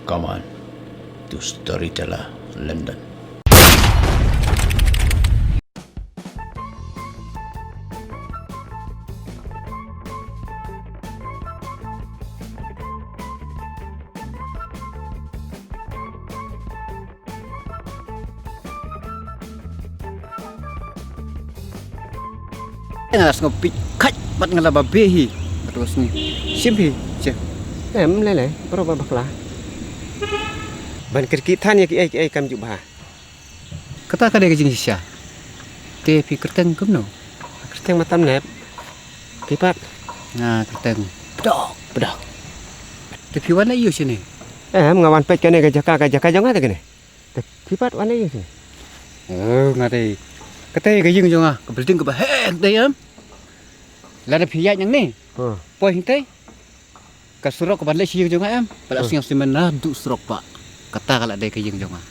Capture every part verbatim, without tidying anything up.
Come on to Storyteller London. Nga la sngewpit khat bad nga la babe hi. Bad ka sngi shim hi. Che. Em, lei lei, baroh ba bakla. Ban kyrkieh than ïa kiei kiei kam ju bha. Kata ka dei ka jingshisha. Te phi kyrteng kumno? Kyrteng Matam Nep. Phi pat? Nga kyrteng Pdok, Pdok. Te phi wan aiu shane? Em, nga wan peit kane ka jaka, ka jaka jong nga te kane. Te phi pat wan aiu shane? Oh, nga dei. Kata ka ïing jong nga, ka building kaba heh dei em. Lada phi ïaid nangne. Hmm. Poi hangtei. Ka surok kaba leit sha ïing jong nga em. Ba la sngewsih mynta duh surok ba. Kata ka la dei ka ïing jong nga.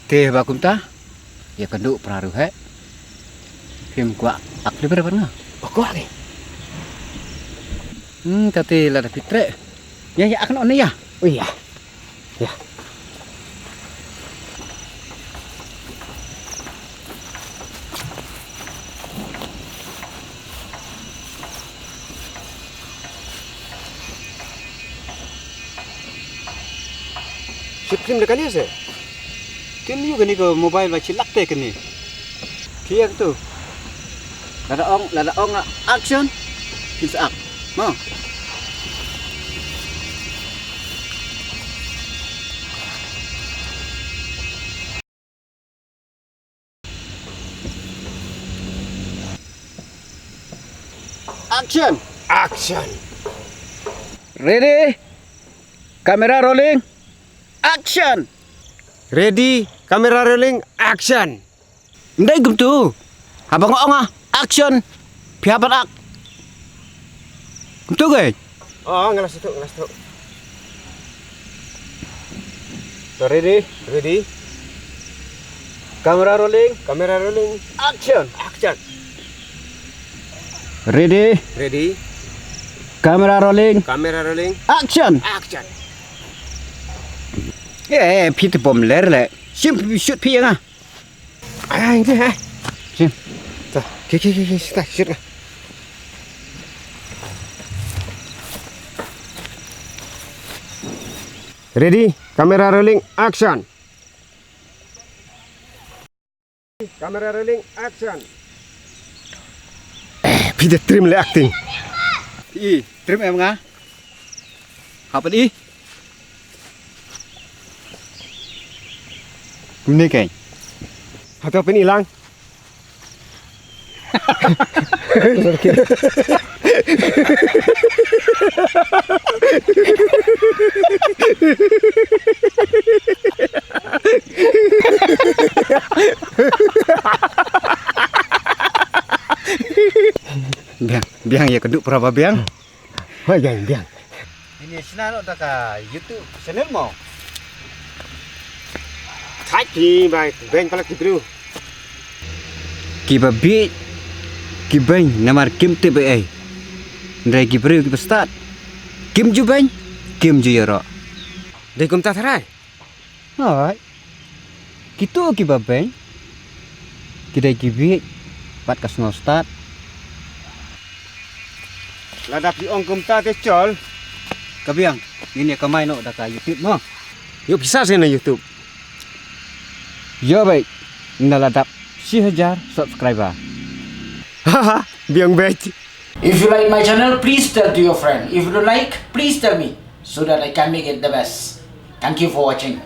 Te ba kumta. Ïa ka duh pra ruh he. Phim kwah ak liver bad nga. Ba kwah ke. Hmm, kata lada phi treh. Ïa, ïa, ak noh ne ïa. Oh ïa. Ïa. Shit film da kane se. Kin ïoh kane ka mobile ba shilak te kane. Thiang tu. Lada ong, lada ong action. Kin sa ak. Mo. Action! Action! Ready? Camera rolling. Action! Ready? Camera rolling. Action! Ym dei kumtu. Haba nga ong ah, action. Phi hap ban ak. Kumtu ke? Oh, nga la sngewthuh, nga la sngewthuh. So, ready? Ready. Camera rolling. Camera rolling. Action. Action. Ready. Ready. Camera rolling. Camera rolling. Action. Action. Eh, eh, phi te bym ler le. Shim, shoot phi ïa nga. Ai, ai, ai. Shin. Ta, ki, ki, ki, ki, ta, shit lah. Ready, camera rolling, action. Camera rolling, action. Eh, phi da trim le acting. I, trim em nga. Hap i. Kumne kein. Hato pyn i lang. Biang, biang ïa ka duh pra ba biang. Hoi, biang, biang. Ngin ïa shna noh da ka YouTube channel mo. Thait ki bai beng palat ki briew. Kiba bieit ki beng namar kim tip ei ei. Hynrei ki briew kiba stad kim ju beng, kim ju ïaroh. Dei kumta tharai. Hooid. Kito kiba beng ki dei ki bieit bad ka sngewstad. Lada phi ong kumta te chol. Ka biang, ngin ïa kamai noh da ka YouTube mo. Ïoh pisa seh na YouTube. Ïoh beit, nga la dap shi hajar subscriber. Haha, biang beit. If you like my channel, please tell to your friend. If you don't like, please tell me so that I can make it the best. Thank you for watching.